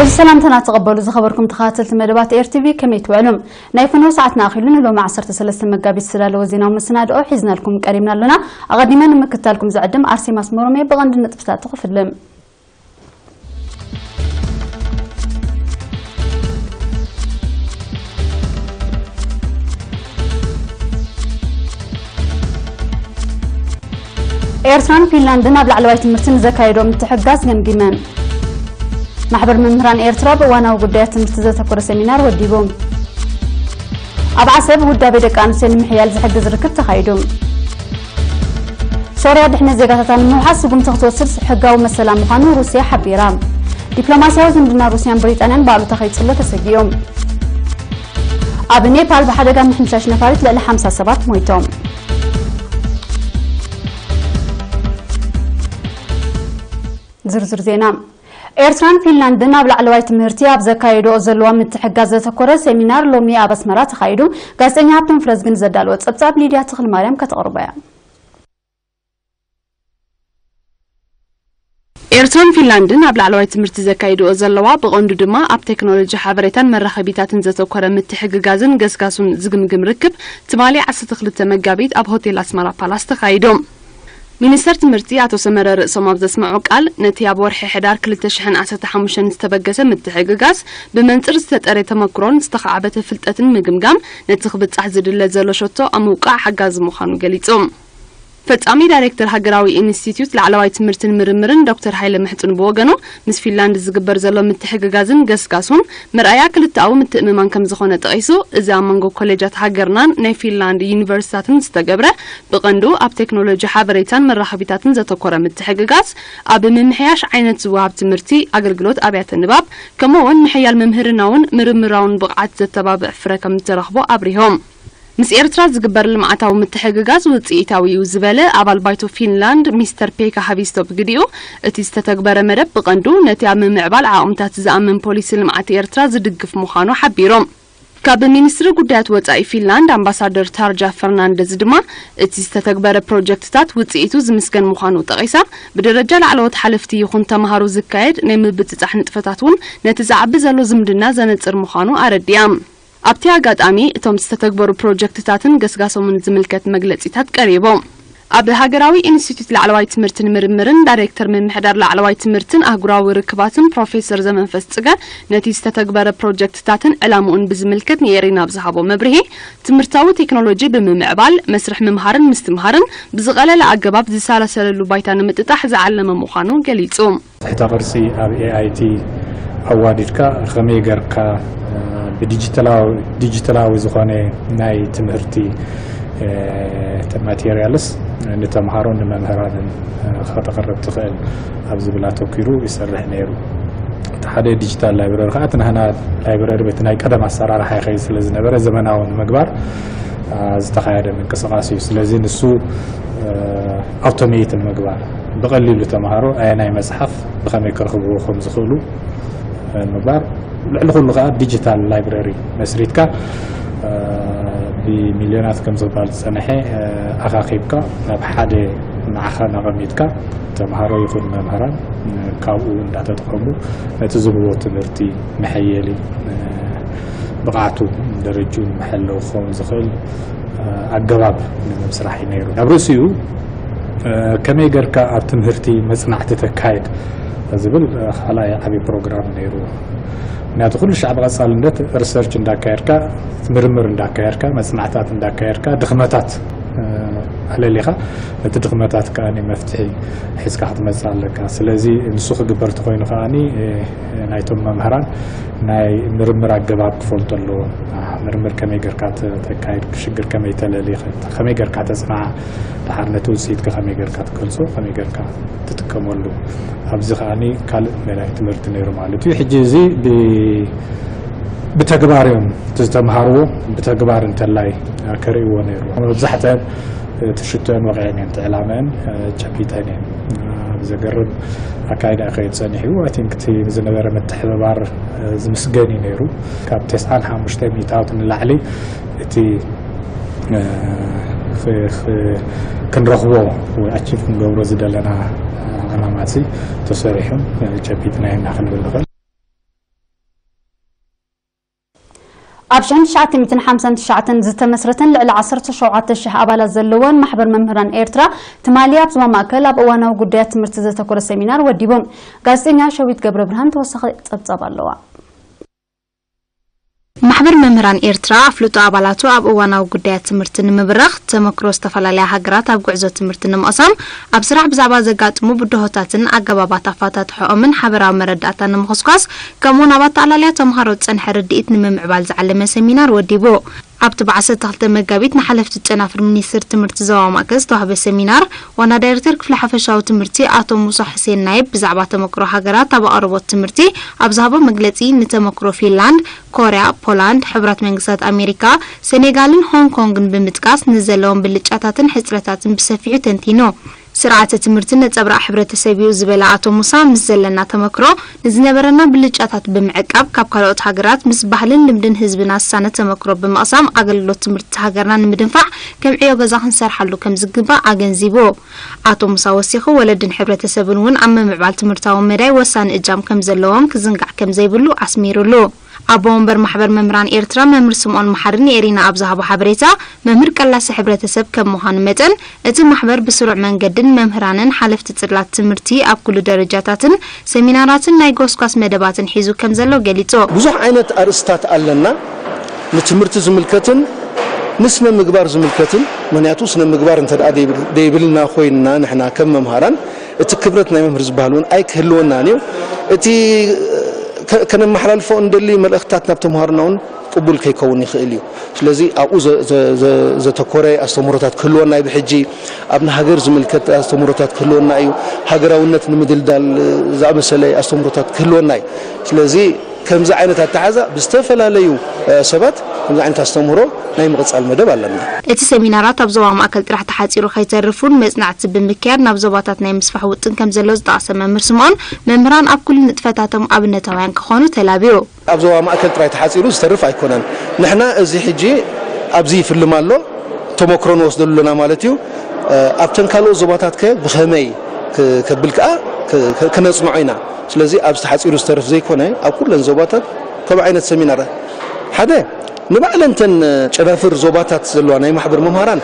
እዚ ሰላምታና ተቐበሉ ዝኸበርኩም ተኸታተልቲ መደባት ኤር ቲ ቪ፣ ከመይ ትውዕሉ? ናይ ፍኖ ሰዓትና ኣኺሉ ንሎሚ ዓሰርተ ሰለስተ መጋቢት ዝተዳለወ ዜናዊ መሰናድኦ ሒዝናልኩም ቀሪብና ኣለና። ኣቐዲመ ንምክትታልኩም ዝዕድም ኣርሴማ ኣስመሮም እየ። ብቐንዲ ነጥብታት ክፍልም። ኤርትራን ፊንላንድን ኣብ ላዕለዋይ ትምህርቲ ንዘካየዶ ምትሕግጋዝ ገምጊመን። ማሕበር መምህራን ኤርትራ ብእዋናዊ ጉዳያት ትምህርቲ ዘተኮረ ሰሚናር ወዲቡ። ኣብ ዓሰብ ውዳቤ ደቂ ኣንስትዮ ንምሕያል ዝሕግዝ ርክብ ተኻይዱ። ሶርያ ድሕነት ዜጋታታ ንምውሓስ ስጉምቲ ክትወስድ ሕጋዊ መሰላ ምዃኑ ሩስያ ሓቢራ። ዲፕሎማስያዊ ዝምድና ሩስያን ብሪጣንያን ብኣሉታ ከይጽሎ ተሰጊኡ። ኣብ ኔፓል ብሓደጋ ምሕምሻሽ ነፋሪት ልዕሊ ሓምሳ ሰባት ሞይቶም። ዝርዝር ዜና። ኤርትራን ፊንላንድን ኣብ ላዕለዋይ ትምህርቲ ኣብ ዘካየድኦ ዘለዋ ምትሕግጋዝ ዘተኮረ ሴሚናር ሎሚ ኣብ ኣስመራ ተኻይዱ። ጋዜጠኛ ሃብቶም ፍረዝግን ዘዳለወ ጸብጻብ ሊድያ ተኽለማርያም ከተቕርቦ እያ። ኤርትራን ፊንላንድን ኣብ ላዕለዋይ ትምህርቲ ዘካይድኦ ዘለዋ፣ ብቐንዱ ድማ ኣብ ቴክኖሎጂ ሓበሬታን መራኸቢታትን ዘተኮረ ምትሕግጋዝን ገስጋሱን ዝግምግም ርክብ፣ ትማሊ ዓሰርተ ክልተ መጋቢት ኣብ ሆቴል ኣስመራ ፓላስ ተኻይዱ። ሚኒስተር ትምህርቲ ኣቶ ሰመረ ርእሶም ኣብ ዘስምዖ ቃል፣ ነቲ ኣብ ወርሒ ሕዳር ክልተ ሽሕን ዓሰርተ ሓሙሽተን ዝተበገሰ ምትሕግጋዝ፣ ብመንጽር ዝተጠርየ ተመክሮን ዝተኻዕበተ ፍልጠትን ምግምጋም፣ ነቲ ክብጻሕ ዝድለ ዘሎ ሸቶ ኣብ ምውቃዕ ሓጋዚ ምዃኑ ገሊጹ። ፈጻሚ ዳይሬክተር ሃገራዊ ኢንስቲትዩት ላዕለዋይ ትምህርትን ምርምርን ዶክተር ሃይለ ምሕጹን ብወገኑ፣ ምስ ፊንላንድ ዝግበር ዘሎ ምትሕግጋዝን ገስጋሱን መርኣያ ክልተኣዊ ምትእምማን ከም ዝኾነ ጠቒሱ፣ እዚ ኣብ መንጎ ኮሌጃት ሃገርናን ናይ ፊንላንድ ዩኒቨርሲታትን ዝተገብረ፣ ብቐንዱ ኣብ ቴክኖሎጂ ሓበሬታን መራኸቢታትን ዘተኮረ ምትሕግጋዝ፣ ኣብ ምምሕያሽ ዓይነት ዝወሃብ ትምህርቲ፣ ኣገልግሎት ኣብያተ ንባብ፣ ከምኡ'ውን ምሕያል ምምህርናውን ምርምራውን ብቕዓት ዘተባብዕ ፍረ ከም ዝተረኽቦ ኣብሪሆም። ምስ ኤርትራ ዝግበር ልምዓታዊ ምትሕግጋዝ ውጽኢታዊ እዩ ዝበለ ኣባል ባይቶ ፊንላንድ ሚስተር ፔካ ሃቪስቶ ብግዲኡ፣ እቲ ዝተተግበረ መደብ ብቐንዱ ነቲ ኣብ ምምዕባል ዓቕምታት ዝኣምን ፖሊሲ ልምዓት ኤርትራ ዝድግፍ ምዃኑ ሓቢሮም። ካብ ሚኒስትሪ ጉዳያት ወጻኢ ፊንላንድ ኣምባሳደር ታርጃ ፈርናንደዝ ድማ፣ እቲ ዝተተግበረ ፕሮጀክትታት ውጽኢቱ ዝምስገን ምዃኑ ጠቒሳ፣ ብደረጃ ላዕለዎት ሓለፍቲ ይኹን ተምሃሮ ዝካየድ ናይ ምብጽጻሕ ንጥፈታት እውን ነቲ ዝዓቢ ዘሎ ዝምድና ዘነጽር ምዃኑ ኣረዲኣ። ኣብቲ ኣጋጣሚ፣ እቶም ዝተተግበሩ ፕሮጀክትታትን ገስጋሶምን ዝምልከት መግለጺታት ቀሪቡ። ኣብ ሃገራዊ ኢንስቲትዩት ላዕለዋይ ትምህርትን ምርምርን ዳይሬክተር ምምሕዳር ላዕለዋይ ትምህርትን ኣህጉራዊ ርክባትን ፕሮፌሰር ዘመንፈስ ጽገ፣ ነቲ ዝተተግበረ ፕሮጀክትታትን ዕላምኡን ብዝምልከት ንኤሪና ኣብ ዝሃቦ መብርሂ፣ ትምህርታዊ ቴክኖሎጂ ብምምዕባል፣ መስርሕ ምምሃርን ምስትምሃርን ብዝቐለለ ኣገባብ ዝሰላሰለሉ ባይታ ንምጥጣሕ ዝዓለመ ምዃኑ ገሊጹ። ትሕተ ቅርጺ ኣብ ኤ ኣይ ቲ ኣዋዲድካ ከመይ ጌርካ፣ እ፣ ብዲጂታላዊ፣ ዲጂታላዊ ዝኾነ ናይ ትምህርቲ፣ እ፣ ማቴሪያልስ ንተምሃሮን ንመምህራንን፣ እ፣ ከተቕርብ ትኽእል ኣብ ዝብል ኣተኲሩ ይሰርሕ ነይሩ። እቲ ሓደ ዲጂታል ላይብረሪ ከኣ፣ እቲ ናህና ላይብረሪ በቲ ናይ ቀደም ኣሰራርሓ ይኸይድ ስለ ዝነበረ፣ ዘመናዊ ንምግባር፣ እ፣ ዝተኻየደ ምንቅስቓስ እዩ። ስለዚ ንሱ፣ እ፣ ኣውቶሜት ንምግባር፣ ብቐሊሉ ተምሃሮ ኣየናይ መጽሓፍ ብኸመይ ክረኽብዎ ከም ዝኽእሉ፣ እ፣ ምግባር፣ ልዕሊ ኩሉ ከኣ ዲጂታል ላይብረሪ መስሪትካ፣ እ፣ ብሚልዮናት ከም ዝበሃል ዝጸንሐ፣ እ፣ ኣኻኺብካ ናብ ሓደ ማዕኸን ኣቐሚጥካ፣ ተምሃሮ ይኹን መምህራን፣ እ፣ ካብኡ እንዳተጠቐሙ ነቲ ዝህብዎ ትምህርቲ መሐየሊ፣ እ፣ ብቕዓቱ ደረጅኡ መሐለዊ ክኸውን ዝኽእል፣ እ፣ ኣገባብ ንምስራሕ እዩ ነይሩ። ኣብ ርእሲኡ፣ እ፣ ከመይ ጌርካ ኣብ ትምህርቲ መጽናዕቲ ተካይድ ዝብል፣ እ፣ ካልኣይ ዓቢ ፕሮግራም ነይሩ። ምክንያቱ ኩሉ ሻዕ ብቐጻልነት ሪሰርች እንዳካየድካ፣ ምርምር እንዳካየድካ፣ መጽናዕታት እንዳካየድካ፣ ድኽመታት፣ እ፣ ኣለሊኻ፣ ነቲ ድኽመታት ከኣ መፍትሒ ሒዝካ ክትመጽእ ኣለካ። ስለዚ ንሱ ክግበር ተኾይኑ ከኣ፣ እ፣ ናይቶም መምህራን ናይ ምርምር ኣገባብ ክፈልጡ ኣለዎም። እ፣ ምርምር ከመይ ጌርካ ተ-፣ ተካይድ፣ ሽግር ከመይ ተለሊ፣ ከመይ ጌርካ ተጽንዓ፣ ደሓር ነቲ ውጽኢትካ ከመይ ጌርካ ትገልጾ፣ ከመይ ጌርካ ትጥቀመሉ። ኣብዚ ከኣ ካልእ ሜላ ትምህርቲ ነይሩ ማለት እዩ። ሕጂ እዚ ብ-፣ ብተግባር እዮም እቲ ዝተምሃርዎ ብተግባር እንተላይ ከርእይዎ ነይሩ። መብዛሕትአን እቲ ሽቶአን ወቒዐን እየን፣ እቲ ዕላመአን ጨቢጠን እየን። ዘገርም ኣካይዳ ከየድ ጸኒሑ። I think እቲ ዝነበረ ምትሕብባር ዝምስገን እዩ ነይሩ። ካብ ተስዓን ሓሙሽተ ሚእታውት ንላዕሊ እቲ ክንረኽቦ ወይ ኣቺቭ ክንገብሮ ዝደለና ዓላማሲ ተሰሪሑ ጨቢጥና ኢና ክንብል ንኽእል። ኣብ ሽሕን ትሽዓተ ሚእትን ሓምሳን ትሽዓተን ዝተመስረተን ልዕሊ ዓሰርተ ሸውዓተ ሽሕ ኣባላት ዘለዎን ማሕበር መምህራን ኤርትራ ትማሊ ኣብ ዞባ ማእከል ኣብ እዋናዊ ጉዳያት ትምህርቲ ዘተኮረ ሰሚናር ወዲቦም። ጋዜጠኛ ሸዊት ገብረ ብርሃን ተወሳኺ ጸብጻብ ኣለዋ። ማሕበር መምህራን ኤርትራ ኣፍልጦ ኣባላቱ ኣብ እዋናዊ ጉዳያት ትምህርቲ ንምብራኽ፣ ተመክሮ ዝተፈላለያ ሃገራት ኣብ ጉዕዞ ትምህርቲ ንምቕሳም፣ ኣብ ስራሕ ብዛዕባ ዘጋጥሙ ብድሆታትን ኣገባባት ኣፋታትሖኦምን ሓበራዊ መረዳእታ ንምኹስኳስ፣ ከምኡውን ኣብ ኣተኣላልያ ተምሃሮ ዝጸንሐ ርድኢት ንምምዕባል ዝዓለመ ሰሚናር ወዲቡ። ኣብቲ ብዓሰርተ ክልተ መጋቢት ንሓለፍቲ ጨናፍር ሚኒስትር ትምህርቲ ዞባ ማእከል ዝተዋህበ ሰሚናር፣ ዋና ዳይሬክተር ክፍሊ ሓፈሻዊ ትምህርቲ ኣቶ ሙሳ ሕሴን ናይብ ብዛዕባ ተመክሮ ሃገራት ኣብ ኣቕርቦት ትምህርቲ ኣብ ዝሃቦ መግለጺ፣ ንተመክሮ ፊንላንድ፣ ኮርያ፣ ፖላንድ፣ ሕቡራት መንግስታት ኣሜሪካ፣ ሰኔጋልን ሆንግ ኮንግን ብምጥቃስ፣ ንዘለዎም ብልጫታትን ሕጽረታትን ብሰፊሑ ተንቲኑ። ስርዓተ ትምህርቲ ነጸብራቕ ሕብረተሰብ እዩ ዝበለ ኣቶ ሙሳ፣ ምስ ዘለና ተመክሮ ንዝነበረና ብልጫታት ብምዕቃብ፣ ካብ ካልኦት ሃገራት ምስ ባህልን ልምድን ህዝብና ዝሳነ ተመክሮ ብምቕሳም፣ ኣገልግሎት ትምህርቲ ሃገርና ንምድንፋዕ ከም ዕዮ ገዛ ክንሰርሓሉ ከም ዝግባእ ኣገንዚቡ። ኣቶ ሙሳ ወሲኹ፣ ወለድን ሕብረተሰብን እውን ኣብ ምምዕባል ትምህርታዊ መዳይ ወሳኒ እጃም ከም ዘለዎም ክዝንጋዕ ከም ዘይብሉ ኣስሚሩሉ። ኣቦ ወንበር ማሕበር መምህራን ኤርትራ መምህር ስምኦን መሓሪ ንኤሪና ኣብ ዝሃቦ ሓበሬታ፣ መምህር ቀላሲ ሕብረተሰብ ከም ምዃኑ መጠን፣ እቲ ማሕበር ብስሩዕ መንገድን መምህራንን ሓለፍቲ ጽላት ትምህርቲ ኣብ ኩሉ ደረጃታትን ሰሚናራትን ናይ ጎስጓስ መደባትን ሒዙ ከም ዘሎ ገሊጹ። ብዙሕ ዓይነት ኣርእስታት ኣለና፣ ንትምህርቲ ዝምልከትን ንስነ ምግባር ዝምልከትን። ምኽንያቱ ስነ ምግባር እንተ ደኣ ደይብል- ደይብልና ኮይንና ንሕና ከም መምሃራን እቲ ክብረት ናይ መምህር ዝበሃል እውን ኣይክህልወናን እዩ። እቲ ከ- ከነመሓላልፎ እንደሊ መልእኽትታት ናብ ተምሃሮና እውን ቅቡል ከይከውን ይኽእል እዩ። ስለዚ ኣብኡ ዘ- ዘ- ዘ- ዘተኮረ ኣስተምህሮታት ክህልወና እዩ። ብሕጂ ኣብ ንሃገር ዝምልከት ኣስተምህሮታት ክህልወና እዩ። ሃገራውነት ንምድልዳል ዝኣመሰለ ኣስተምህሮታት ክህልወና እዩ። ስለዚ ከምዚ ዓይነት ኣተሓዛ ብዝተፈላለዩ ሰባት ከምዚ ዓይነት ኣስተምህሮ ናይ ምቕጻል መደብ ኣለና። እቲ ሰሚናራት ኣብ ዞባ ማእከል ጥራሕ ተሓጺሩ ከይተርፍ እውን መጽናዕቲ ብምክያድ ናብ ዞባታት ናይ ምስፋሕ ውጥን ከም ዘሎ ዝጠቐሰ መምህር ስምኦን፣ መምህራን ኣብ ኩሉ ንጥፈታቶም ኣብነታውያን ክኾኑ ተላብዩ። ኣብ ዞባ ማእከል ጥራይ ተሓጺሩ ዝተርፍ ኣይኮነን። ንሕና እዚ ሕጂ ኣብዚ ይፍልም ኣሎ፣ ተመክሮ ንወስደሉ ኣለና ማለት እዩ። ኣብተን ካልኦት ዞባታት ከ ብኸመይ ክ- ከብል ከኣ ክ- ክ- ክነጽንዖ ኢና። ስለዚ ኣብዚ ተሓጺሩ ዝተርፍ ዘይኮነ ኣብ ኩለን ዞባታት ከምኡ ዓይነት ሰሚናራት ሓደ ንባዕለን እተን ጨናፍር ዞባታት ዘለዋ ናይ ማሕበር መምሃራን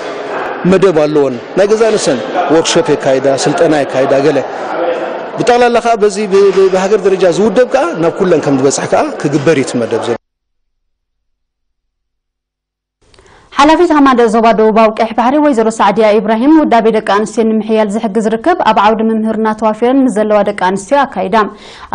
መደብ ኣለወን። ናይ ገዛእ ርእሰን ወርክሾፕ የካይዳ፣ ስልጠና የካይዳ ገለ ብጠቕላላ ከኣ በዚ ብ- ብ- ብሃገር ደረጃ ዝውደብ ከኣ ናብ ኩለን ከም ዝበጽሕ ከኣ ክግበር እዩ እቲ መደብ ዘሎ። ሓላፊት ሃማደ ዞባ ደቡባዊ ቀይሕ ባሕሪ ወይዘሮ ሳዕድያ ኢብራሂም፣ ውዳቤ ደቂ ኣንስትዮ ንምሕያል ዝሕግዝ ርክብ ኣብ ዓውዲ ምምህርና ተዋፊረን ምስ ዘለዋ ደቂ ኣንስትዮ ኣካይዳ።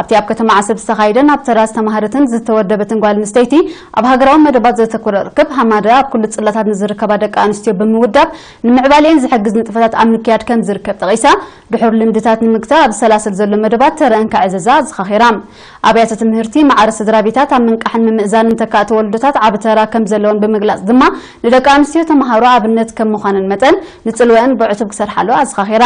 ኣብቲ ኣብ ከተማ ዓሰብ ዝተኻየደን ኣብ ተራ ዝተማህረትን ዝተወደበትን ጓል ኣንስተይቲ ኣብ ሃገራዊ መደባት ዘተኮረ ርክብ ሃማደ ኣብ ኩሉ ጽላታት ንዝርከባ ደቂ ኣንስትዮ ብምውዳብ ንምዕባሌን ዝሕግዝ ንጥፈታት ኣብ ምክያድ ከም ዝርከብ ጠቒሳ፣ ድሑር ልምድታት ንምግታእ ኣብ ዝሰላሰል ዘሎ መደባት ተረአን ከዕዘዛ ኣዘኻኺራ። ኣብያተ ትምህርቲ፣ ማዕረ ስድራ ቤታት ኣብ ምንቃሕን ምምእዛንን ተካእቲ ወለዶታት ዓቢ ተራ ከም ዘለወን ብምግላጽ ድማ፣ ንደቂ ኣንስትዮ ተመሃሮ ኣብነት ከም ምዃነን መጠን፣ ንጽልወአን ብዕቱብ ክሰርሓሉ ኣዘኻኺራ።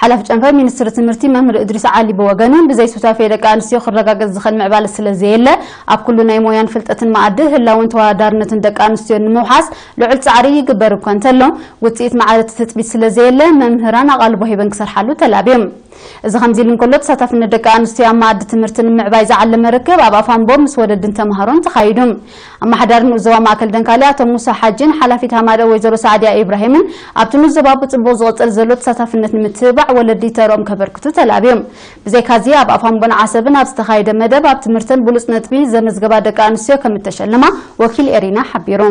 ሓላፊ ጨንፈር ሚኒስትሪ ትምህርቲ መምህር እድሪስ ዓሊ ብወገኑ፣ ብዘይ ሱታፌ ደቂ ኣንስትዮ ክረጋገጽ ዝኽእል ምዕባለ ስለ ዘየለ፣ ኣብ ኩሉ ናይ ሞያን ፍልጠትን መኣዲ ህላወን ተወዳዳርነትን ደቂ ኣንስትዮ ንምውሓስ ልዑል ጻዕሪ ይግበር እኳ እንተሎ፣ ውጽኢት ማዕረ እቲ ትጽቢት ስለ ዘየለ፣ መምህራን ኣቓልቦ ሂበን ክሰርሓሉ ተላብዮም። እዚ ከምዚ ኢሉ እንከሎ፣ ተሳታፍነት ደቂ ኣንስትዮ ኣብ መኣዲ ትምህርቲ ንምዕባይ ዝዓለመ ርክብ ኣብ ኣፋምቦ ምስ ወለድን ተምሃሮን ተኻይዱ። ኣመሓዳሪ ንኡስ ዞባ ማእከል ደንካሊ ኣቶ ሙሳ ሓጂን ሓላፊት ሃማደ ወይዘሮ ሳዕድያ ኢብራሂምን ኣብቲ ንኡስ ዞባ ብጽቡቕ ዝቕጽል ዘሎ ተሳታፍነት ንምትብባዕ ወለዲ ተርኦም ከበርክቱ ተላብዮም። ብዘይካዚ ኣብ ኣፋምቦን ዓሰብን ኣብ ዝተኻየደ መደብ ኣብ ትምህርተን ብሉጽ ነጥቢ ዘመዝገባ ደቂ ኣንስትዮ ከም እተሸለማ ወኪል ኤሪና ሓቢሩ።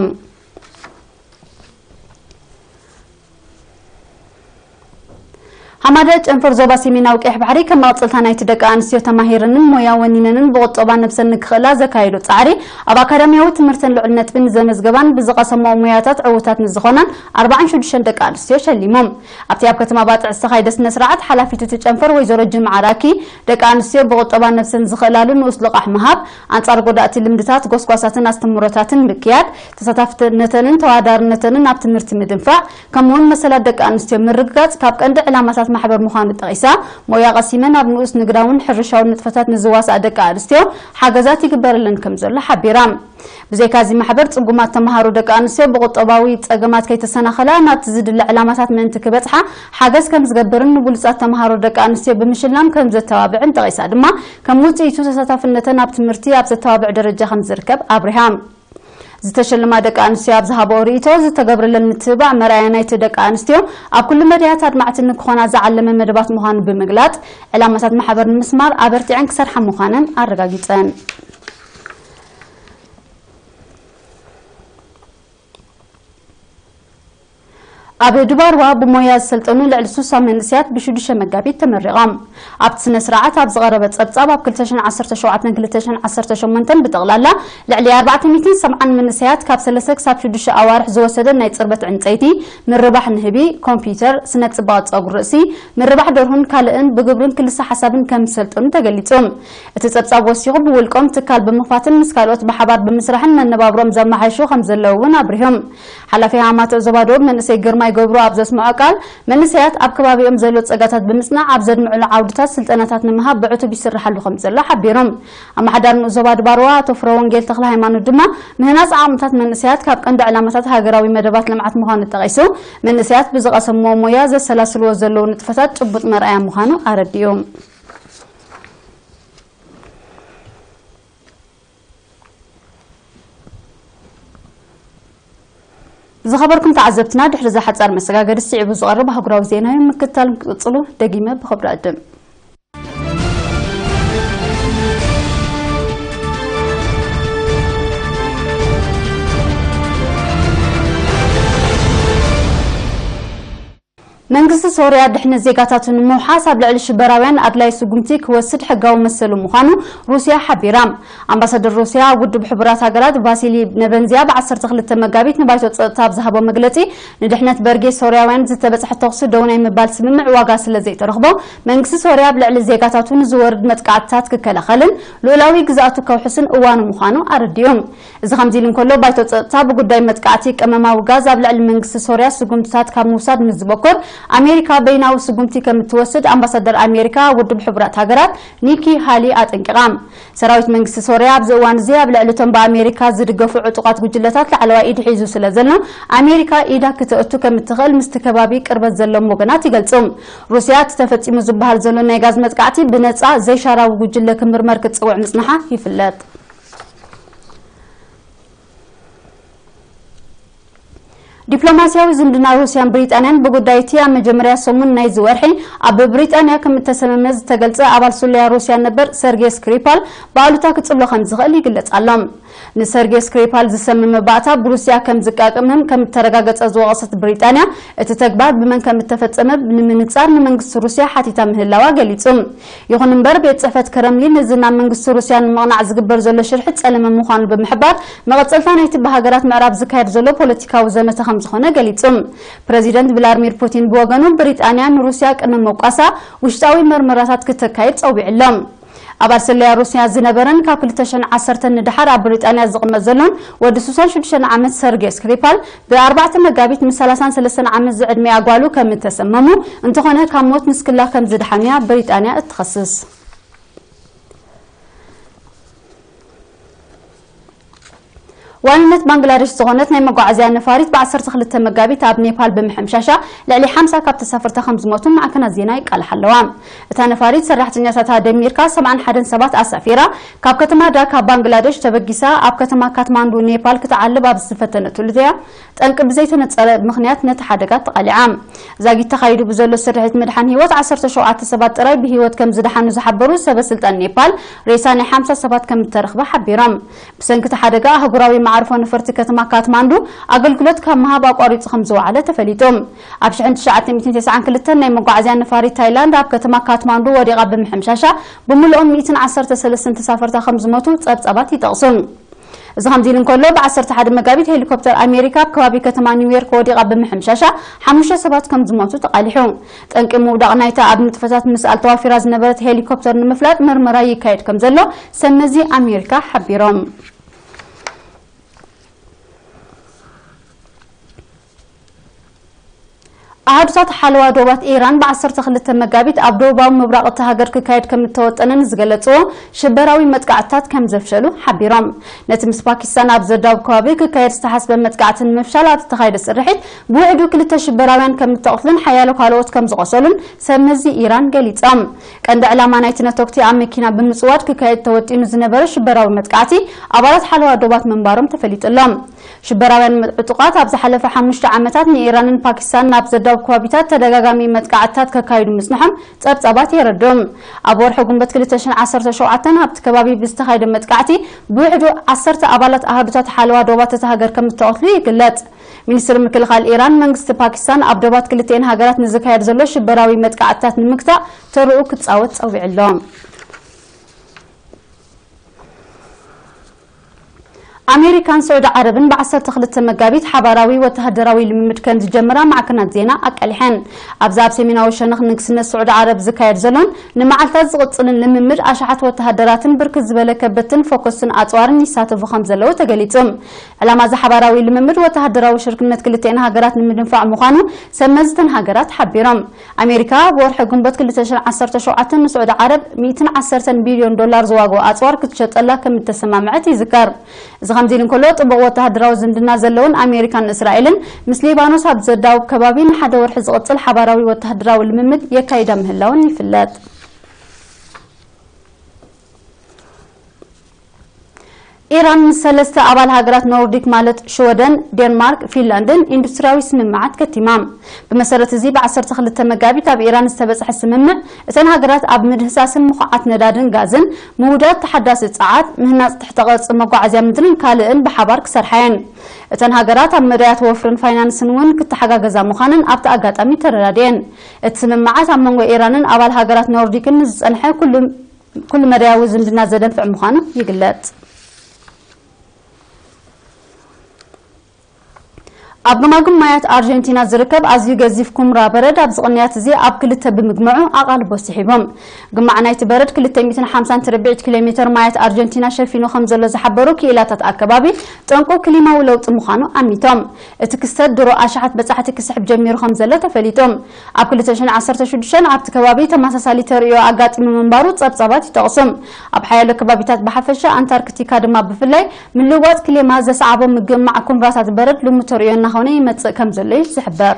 ሃማደ ጨንፈር ዞባ ሰሜናዊ ቀይሕ ባሕሪ ከም መቐጸልታ ናይቲ ደቂ ኣንስትዮ ተማሂረንን ሞያ ወኒነንን ብቑጠባ ነብሰን ንክኽእላ ዘካየዶ ጻዕሪ ኣብ ኣካዳሚያዊ ትምህርተን ልዑል ነጥቢ ንዘመዝገባን ብዝቐሰምኦ ሞያታት ዕዉታት ንዝኾናን ኣርባዓን ሽዱሽተን ደቂ ኣንስትዮ ሸሊሞም። ኣብቲ ኣብ ከተማ ባጽዕ ዝተኻየደ ስነ ስርዓት ሓላፊት እቲ ጨንፈር ወይዘሮ ጅምዓ ራኪ ደቂ ኣንስትዮ ብቑጠባ ነብሰን ዝኽእላሉ ንኡስ ልቓሕ ምሃብ ኣንጻር ጎዳእቲ ልምድታት ጎስጓሳትን ኣስተምህሮታትን ምክያድ ተሳታፍነተንን ተወዳዳርነተንን ኣብ ትምህርቲ ምድንፋዕ ከምኡውን መሰላት ደቂ ኣንስትዮ ምርግጋጽ ካብ ቀንዲ ዕላማታት ማሕበር ምዃኑ ጠቒሳ፣ ሞያ ቀሲመን ኣብ ንኡስ ንግዳውን ሕርሻውን ንጥፈታት ንዝዋስኣ ደቂ ኣንስትዮ ሓገዛት ይግበረለን ከም ዘሎ ሓቢራ። ብዘይካ እዚ ማሕበር፣ ጽጉማት ተምሃሮ ደቂ ኣንስትዮ ብቁጠባዊ ጸገማት ከይተሰናኸላ ናብቲ ዝድለ ዕላማታት ምእንቲ ክበጽሓ ሓገዝ ከም ዝገብርን ንብሉጻት ተምሃሮ ደቂ ኣንስትዮ ብምሽላም ከም ዘተባብዕን ጠቒሳ ድማ፣ ከም ውጽኢቱ ተሳታፍነተን ኣብ ትምህርቲ ኣብ ዘተባብዕ ደረጃ ከም ዝርከብ ኣብሪሃ። ዝተሸልማ ደቂ ኣንስትዮ ኣብ ዝሃበኦ ርእይቶ፣ ዝተገብረለን ምትብባዕ መርኣያ ናይቲ ደቂ ኣንስትዮ ኣብ ኩሉ መዳያት ኣድማዕቲ ንክኾና ዝዓለመ መደባት ምዃኑ ብምግላጽ፣ ዕላማታት ማሕበር ንምስማር ኣበርቲዐን ክሰርሓ ምዃነን ኣረጋጊጸን። ኣብ ድባርዋ ብሞያ ዝሰልጠኑ ልዕሊ ሱሳ መንእሰያት ብሽዱሽተ መጋቢት ተመሪቖም። ኣብቲ ስነ ስርዓት ኣብ ዝቐረበ ጸብጻብ፣ ኣብ ክልተ ሽሕን ዓሰርተ ሸውዓተን ክልተ ሽሕን ዓሰርተ ሸሞንተን ብጠቕላላ ልዕሊ ኣርባዕተ ሚእትን ሰብዓን መንእሰያት ካብ ሰለስተ ክሳብ ሽዱሽተ ኣዋርሕ ዝወሰደ ናይ ጽርበት ዕንጸይቲ፣ ምርባሕ ንህቢ፣ ኮምፒውተር፣ ስነ ጽባቐ ጸጉሪ ርእሲ፣ ምርባሕ ደርሁን ካልእን ብግብርን ክልሰ ሓሳብን ከም ዝሰልጠኑ ተገሊጹ። እቲ ጸብጻብ ወሲኹ፣ ብውልቆም ትካል ብምኽፋትን ምስ ካልኦት ብሓባር ብምስራሕን መነባብሮም ዘመሓይሹ ከም ዘለዉ እውን ኣብሪሆም። ሓላፊ ሃማቶ ዞባ ደቡብ መንእሰይ ግርማይ ገብሩ ኣብ ዘስምዖ ቃል፣ መንእሰያት ኣብ ከባቢኦም ዘሎ ጸጋታት ብምጽናዕ ኣብ ዘድምዕሉ ዓውድታት ስልጠናታት ንምሃብ ብዕቱብ ይስርሓሉ ከም ዘሎ ሓቢሮም። ኣመሓዳሪ ንኡስ ዞባ ድባርዋ ኣቶ ፍረ ወንጌል ተኽለ ሃይማኖት ድማ፣ ምህናጽ ዓቕምታት መንእሰያት ካብ ቀንዲ ዕላማታት ሃገራዊ መደባት ልምዓት ምዃኑ ጠቒሱ፣ መንእሰያት ብዝቐሰምዎ ሞያ ዘሰላስልዎ ዘለዉ ንጥፈታት ጭቡጥ መርኣያ ምዃኑ ኣረዲኡ። ዝኸበርኩም ተዓዘብትና፣ ድሕሪ እዚ ሓጻር መሰጋገሪ ስዒቡ ዝቐርብ ኣህጉራዊ ዜና እዩ። ምክትታል ክትቅጽሉ ደጊመ ብኽብሪ እዕድም። መንግስቲ ሶርያ ድሕነት ዜጋታቱ ንምውሓስ ኣብ ልዕሊ ሽበራውያን ኣድላዪ ስጉምቲ ክወስድ ሕጋዊ መሰሉ ምዃኑ ሩስያ ሓቢራ። ኣምባሳደር ሩስያ ኣብ ውድብ ሕቡራት ሃገራት ቫሲሊ ነበንዝያ ብ ዓሰርተ ክልተ መጋቢት ንባይቶ ጸጥታ ኣብ ዝሃቦ መግለጺ፣ ንድሕነት በርጌስ ሶርያውያን ዝተበጽሐ ተኹሲ ደው ናይ ምባል ስምምዕ ዋጋ ስለ ዘይተረኽቦ፣ መንግስቲ ሶርያ ኣብ ልዕሊ ዜጋታቱ ንዝወርድ መጥቃዕትታት ክከላኸልን ልኡላዊ ግዝኣቱ ከውሕስን እዋኑ ምዃኑ ኣረዲኡ። እዚ ከምዚ ኢሉ እንከሎ፣ ባይቶ ጸጥታ ብጉዳይ መጥቃዕቲ ቀመማዊ ጋዝ ኣብ ልዕሊ መንግስቲ ሶርያ ስጉምትታት ካብ ምውሳድ ምስ ዝበኩር፣ ኣሜሪካ በይናዊ ስጉምቲ ከም እትወስድ ኣምባሳደር ኣሜሪካ ኣብ ውድብ ሕቡራት ሃገራት ኒኪ ሃሊ ኣጠንቂቓ። ሰራዊት መንግስቲ ሶርያ ኣብዚ እዋን እዚ ኣብ ልዕሊ እቶም ብኣሜሪካ ዝድገፉ ዕጡቓት ጉጅለታት ላዕለዋይ ኢድ ሒዙ ስለ ዘሎ፣ ኣሜሪካ ኢዳ ክተእቱ ከም እትኽእል ምስቲ ከባቢ ቅርበት ዘለዎም ወገናት ይገልጹ። ሩስያ እቲ ተፈጺሙ ዝበሃል ዘሎ ናይ ጋዝ መጥቃዕቲ ብነጻ ዘይሻራዊ ጉጅለ ክምርመር ክትጽውዕ ምጽንሓ ይፍለጥ። ዲፕሎማስያዊ ዝምድና ሩስያን ብሪጣንያን ብጉዳይ እቲ ኣብ መጀመርያ ሰሙን ናይዚ ወርሒ ኣብ ብሪጣንያ ከም እተሰመመ ዝተገልጸ ኣባል ስለያ ሩስያ ነበር ሰርጌ ስክሪፓል ብኣሉታ ክጽብሎ ከም ዝኽእል ይግለጽ ኣሎ። ንሰርጌ ስክሪፓል ዝሰመመ ባእታ ብሩስያ ከም ዝቃቀምም ከም እተረጋገጸ ዝወቐሰት ብሪጣንያ፣ እቲ ተግባር ብመን ከም እተፈጸመ ንምንጻር ንመንግስቲ ሩስያ ሓቲታ ምህላዋ ገሊጹ። ይኹን እምበር፣ ቤት ጽሕፈት ክረምሊን ነዚ ናብ መንግስቲ ሩስያ ንምቕናዕ ዝግበር ዘሎ ሽርሒ ጸለመ ምዃኑ ብምሕባር፣ መቐጸልታ ናይቲ ብሃገራት ምዕራብ ዝካየድ ዘሎ ፖለቲካዊ ዘመተ ከም ዝኾነ ገሊጹ። ፕረዚደንት ቭላድሚር ፑቲን ብወገኑ፣ ብሪጣንያ ንሩስያ ቅድሚ ምውቃሳ ውሽጣዊ መርመራታት ክተካይድ ጸዊዑ ኣሎ። ኣባል ስለያ ሩስያ ዝነበረን ካብ ክልተ ሽሕን ዓሰርተ ንደሓር ኣብ ብሪጣንያ ዝቕመጥ ዘሎን ወዲ ሱሳን ሽዱሽተ ዓመት ሰርጌ ስክሪፓል፣ ብ ኣርባዕተ መጋቢት ምስ ሰላሳን ሰለስተን ዓመት ዝዕድሚኣ ጓሉ ከም እተሰመሙ፣ እንተኾነ ካብ ሞት ንስክላ ከም ዝደሓንያ ብሪጣንያ እትኸስስ። ዋንነት ባንግላደሽ ዝኾነት ናይ መጓዓዝያ ነፋሪት ብ ዓሰርተ ክልተ መጋቢት ኣብ ኔፓል ብምሕምሻሻ ልዕሊ ሓምሳ ካብ ተሳፈርታ ከም ዝሞቱ ማዕከናት ዜና ይቃልሓ ኣለዋ። እታ ነፋሪት ሰራሕተኛታታ ደሚርካ ሰብዓን ሓደን ሰባት ኣሳፊራ፣ ካብ ከተማ ዳካ ባንግላደሽ ተበጊሳ ኣብ ከተማ ካትማንዱ ኔፓል ክትዓልብ ኣብ ዝፈተነትሉ እያ ጠንቂ ብዘይተነጸረ ምኽንያት ነቲ ሓደጋ ተቓሊዓ። ዛጊት ተኻይዱ ብዘሎ ስርሒት ምድሓን ህይወት ዓሰርተ ሸውዓተ ሰባት ጥራይ ብህይወት ከም ዝደሓኑ ዝሓበሩ ሰበ ስልጣን ኔፓል፣ ሬሳ ናይ ሓምሳ ሰባት ከም እተረኽበ ሓቢሮም። ብሰንኪ እቲ ሓደጋ ኣህጉራዊ መዓርፎ ነፈርቲ ከተማ ካትማንዱ ኣገልግሎት ካብ ምሃብ ኣቋሪጹ ከም ዝወዓለ ተፈሊጡ። ኣብ ሽሕን ትሽዓተ ሚእትን ተስዓን ክልተን ናይ መጓዓዝያ ነፋሪት ታይላንድ ኣብ ከተማ ካትማንዱ ወዲቓ ብምሕምሻሻ ብምልኦም ሚእትን ዓሰርተ ሰለስተን ተሳፈርታ ከም ዝሞቱ ጸብጻባት ይጠቕሱ። እዚ ከምዚ ኢሉ እንከሎ፣ ብ ዓሰርተ ሓደ መጋቢት ሄሊኮፕተር ኣሜሪካ ኣብ ከባቢ ከተማ ኒውዮርክ ወዲቓ ብምሕምሻሻ ሓሙሽተ ሰባት ከም ዝሞቱ ተቓሊሑ። ጠንቂ ምውዳቕ ናይታ ኣብ ንጥፈታት ምስኣል ተዋፊራ ዝነበረት ሄሊኮፕተር ንምፍላጥ መርመራ ይካየድ ከም ዘሎ ሰብመዚ ኣሜሪካ ሓቢሮም። ኣሃዱታት ሓለዋ ዶባት ኢራን ብ12 መጋቢት ኣብ ደቡባዊ ምብራቕ እታ ሃገር ክካየድ ከም እተወጠነ ንዝገለጽዎ ሽበራዊ መጥቃዕትታት ከም ዘፍሸሉ ሓቢሮም። ነቲ ምስ ፓኪስታን ኣብ ዘዳውብ ከባቢ ክካየድ ዝተሓስበ መጥቃዕቲ ንምፍሻል ኣብ ዝተኻየደ ስርሒት ብውሕዱ ክልተ ሽበራውያን ከም እተቐትሉን ሓያሎ ካልኦት ከም ዝቖሰሉን ሰብ መዚ ኢራን ገሊጾም። ቀንዲ ዕላማ ናይቲ ነተኩቲ ኣብ መኪና ብምጽዋድ ክካየድ ተወጢኑ ዝነበረ ሽበራዊ መጥቃዕቲ ኣባላት ሓለዋ ዶባት ምንባሮም ተፈሊጡ ኣሎ። ሽበራውያን ዕጡቓት ኣብ ዝሓለፈ ሓሙሽተ ዓመታት ንኢራንን ፓኪስታን ናብ ዘዳውብ ከባቢታት ተደጋጋሚ መጥቃዕትታት ከካይዱ ምጽንሖም ጸብጻባት የረድኡ። ኣብ ወርሒ ጉንበት ክልተ ሽሕን ዓሰርተ ሸውዓተን ኣብቲ ከባቢ ብዝተኻየደ መጥቃዕቲ ብውሕዱ ዓሰርተ ኣባላት ኣሃዱታት ሓለዋ ዶባት እታ ሃገር ከም እተቐትሉ ይግለጽ። ሚኒስትሪ ምክልኻል ኢራን፣ መንግስቲ ፓኪስታን ኣብ ዶባት ክልቲኤን ሃገራት ንዝካየድ ዘሎ ሽበራዊ መጥቃዕትታት ንምግታእ ተርኡ ክጻወት ጸዊዑ ኣሎ። ኣሜሪካን ስዑዲ ዓረብን ብ12 መጋቢት ሓባራዊ ወተሃደራዊ ልምምድ ከም ዝጀምራ ማዕከናት ዜና ኣቃሊሐን። ኣብዚ ኣብ ሰሜናዊ ሸነኽ ንግስነት ስዑዲ ዓረብ ዝካየድ ዘሎን ንመዓልታት ዝቕጽልን ልምምድ ኣሽሓት ወተሃደራትን ብርክት ዝበለ ከበድትን ፎኮስትን ኣጽዋርን ይሳተፉ ከም ዘለዉ ተገሊጹ። ዕላማ እዚ ሓባራዊ ልምምድ ወተሃደራዊ ሽርክነት ክልቲኤን ሃገራት ንምድንፋዕ ምዃኑ ሰብ መዚ እተን ሃገራት ሓቢሮም። ኣሜሪካ ኣብ ወርሒ ግንቦት ክልተ ሽሕን ዓሰርተ ሸውዓተን ንስዑዲ ዓረብ ሚእትን ዓሰርተን ቢልዮን ዶላር ዝዋግኦ ኣጽዋር ክትሸጠላ ከም እተሰማምዐት ይዝከር። እዚ ከምዚ ኢሉ እንከሎ፣ ጥቡቕ ወተሃደራዊ ዝምድና ዘለውን ኣሜሪካን እስራኤልን ምስ ሊባኖስ ኣብ ዘዳውብ ከባቢ ንሓደ ወርሒ ዝቕጽል ሓባራዊ ወተሃደራዊ ልምምድ የካይዳ ምህላውን ይፍለጥ። ኢራን ምስ ሰለስተ ኣባል ሃገራት ኖርዲክ ማለት ሽወደን፣ ዴንማርክ፣ ፊንላንድን ኢንዱስትሪያዊ ስምምዓት ከቲማ። ብመሰረት እዚ ብ12 መጋቢት ኣብ ኢራን ዝተበጽሐ ስምምዕ፣ እተን ሃገራት ኣብ ምህሳስን ምኹዓት ነዳድን ጋዝን፣ ምውዳድ ተሓዳሲ ጸዓት፣ ምህናጽ ትሕተ ቅርጺ መጓዓዝያ ምድርን ካልእን ብሓባር ክሰርሓ እየን። እተን ሃገራት ኣብ መዳያት ወፍርን ፋይናንስን እውን ክተሓጋገዛ ምዃነን ኣብቲ ኣጋጣሚ ተረዳዲኤን። እቲ ስምምዓት ኣብ መንጎ ኢራንን ኣባል ሃገራት ኖርዲክን ንዝጸንሐ ኩሉ ኩሉ መዳያዊ ዝምድና ዘደንፍዕ ምዃኑ ይግለጽ። ኣብ ገማግም ማያት ኣርጀንቲና ዝርከብ ኣዝዩ ገዚፍ ኩምራ በረድ ኣብዚ ቅንያት እዚ ኣብ ክልተ ብምግምዑ ኣቓልቦ ስሒቦም። ግማዕ ናይቲ በረድ ክልተ ሚእትን ሓምሳን ትርብዒት ኪሎ ሜተር ማያት ኣርጀንቲና ሸፊኑ ከም ዘሎ ዝሓበሩ ክኢላታት ኣከባቢ፣ ጠንቁ ክሊማዊ ለውጢ ምዃኑ ኣሚቶም። እቲ ክስተት ድሮ ኣሽሓት በጻሕቲ ክስሕብ ጀሚሩ ከም ዘሎ ተፈሊጡ። ኣብ ክልተ ሽሕን ዓሰርተ ሽዱሽተን ኣብቲ ከባቢ ተመሳሳሊ ተርእዮ ኣጋጢሙ ምንባሩ ጸብጻባት ይጠቕሱ። ኣብ ሓያሎ ከባቢታት ብሓፈሻ፣ ኣንታርክቲካ ድማ ብፍላይ፣ ምልውዋጥ ክሊማ ዘስዓቦ ምግማዕ ኩምራታት በረድ ልሙድ ተርእዮ እናኾነ ይመጽእ ከም ዘሎ እዩ ዝሕበር።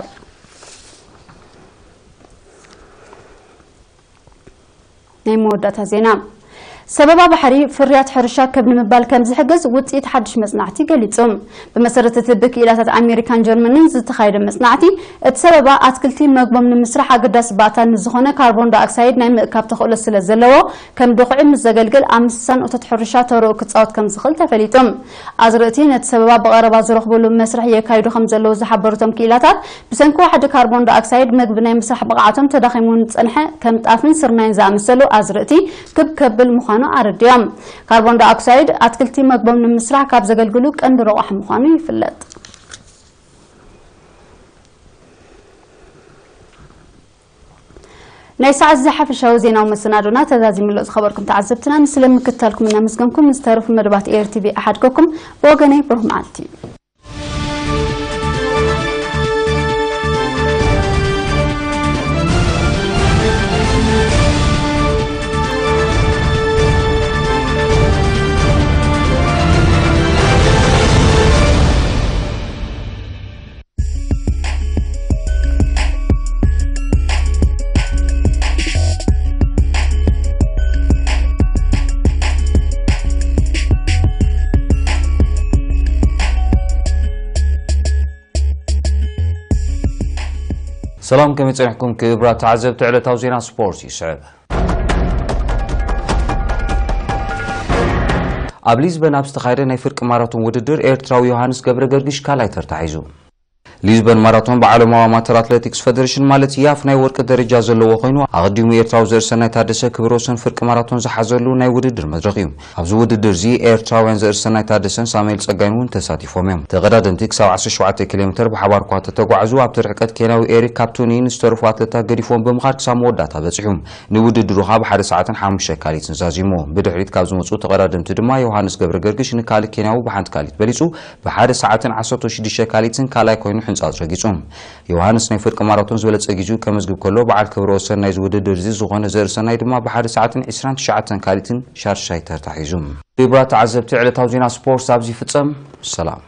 ናይ መወዳእታ ዜና። ሰበባ ባሕሪ ፍርያት ሕርሻ ክብ ንምባል ከም ዝሕግዝ ውጽኢት ሓድሽ መጽናዕቲ ገሊጹ። ብመሰረት እቲ ብክኢላታት ኣሜሪካን ጀርመንን ዝተኻየደ መጽናዕቲ፣ እቲ ሰበባ ኣትክልቲ መግቦም ንምስራሕ ኣገዳሲ ባእታ ንዝኾነ ካርቦን ዳይኦክሳይድ ናይ ምእካብ ተኽእሎ ስለ ዘለዎ፣ ከም ድኹዒ ምስ ዘገልግል ኣብ ምስሳን እቶት ሕርሻ ተርኡ ክጻወት ከም ዝኽእል ተፈሊጡ። ኣዝርእቲ ነቲ ሰበባ ብቐረባ ዝረኽብሉ መስርሕ የካይዱ ከም ዘለዉ ዝሓበሩ እቶም ክኢላታት፣ ብሰንኪ ዋሕዲ ካርቦን ዳይኦክሳይድ መግቢ ናይ ምስራሕ ብቕዓቶም ተዳኺሙ ንዝጸንሐ ከም ጣፍን ስርናይን ዝኣመሰሉ ኣዝርእቲ ክብ ከብል ምዃኑ ኣረዲኦም። ካርቦን ዳይኦክሳይድ ኣትክልቲ መግቦም ንምስራሕ ካብ ዘገልግሉ ቀንዲ ረቋሒ ምዃኑ ይፍለጥ። ናይ ሰዓት እዚ ሓፈሻዊ ዜናዊ መሰናዶና ተዛዚሙ ኣሎ። ዝኸበርኩም ተዓዘብትና፣ ንስለ ምክትታልኩም እናመስገንኩም፣ ዝተረፉ መደባት ኤር ቲ ቪ ኣሓድገኩም። ብወገነይ ብሩህ መዓልቲ። ሰላም፣ ከመይ ጸኒሕኩም ክቡራት ተዓዘብቲ? ዕለታዊ ዜና ስፖርት ይስዕብ። ኣብ ሊዝበን ኣብ ዝተኻየደ ናይ ፍርቂ ማራቶን ውድድር፣ ኤርትራዊ ዮሃንስ ገብረ ገርግሽ ካልኣይ ተርታ ሒዙ። ሊዝበን ማራቶን ብዓለማዊ ኣማተር ኣትሌቲክስ ፈደሬሽን ማለት ያፍ ናይ ወርቂ ደረጃ ዘለዎ ኮይኑ፣ ኣቐዲሙ ኤርትራዊ ዘርእሰናይ ታደሰ ክብረ ወሰን ፍርቂ ማራቶን ዝሓዘሉ ናይ ውድድር መድረኽ እዩ። ኣብዚ ውድድር እዚ ኤርትራውያን ዘርእሰናይ ታደሰን ሳሙኤል ጸጋይን እውን ተሳቲፎም እዮም። ተቐዳደምቲ ክሳብ ዓሰርተ ሸውዓተ ኪሎ ሜተር ብሓባር እኳ ተተጓዕዙ፣ ኣብቲ ርሕቀት ኬንያዊ ኤሪክ ካፕቱኒ ንዝተረፉ ኣትሌታት ገዲፎም ብምኻድ ክሳብ መወዳእታ በጺሑ። ንውድድሩ ካብ ሓደ ሰዓትን ሓሙሽተ ካሊትን ዛዚሙ። ብድሕሪት ካብ ዝመጹ ተቐዳደምቲ ድማ ዮሃንስ ገብረ ገርግሽ ንካልእ ኬንያዊ ብሓንቲ ካሊት በሊጹ፣ ብሓደ ሰዓትን ዓሰርተ ሽዱሽተ ካሊትን ካልኣይ ኮይኑ ምጻጽ ረጊጹ። ዮሃንስ ናይ ፍርቂ ማራቶን ዝበለጸ ግዜኡ ከመዝግብ ከሎ፣ በዓል ክብረ ወሰን ናይዚ ውድድር እዚ ዝኾነ ዘርእሰናይ ድማ ብሓደ ሰዓትን ዕስራን ትሽዓተን ካልኢትን ሻድሻይ ተርታ ሒዙ። ክቡራት ተዓዘብቲ፣ ዕለታዊ ዜና ስፖርት ኣብዚ ይፍጸም። ሰላም።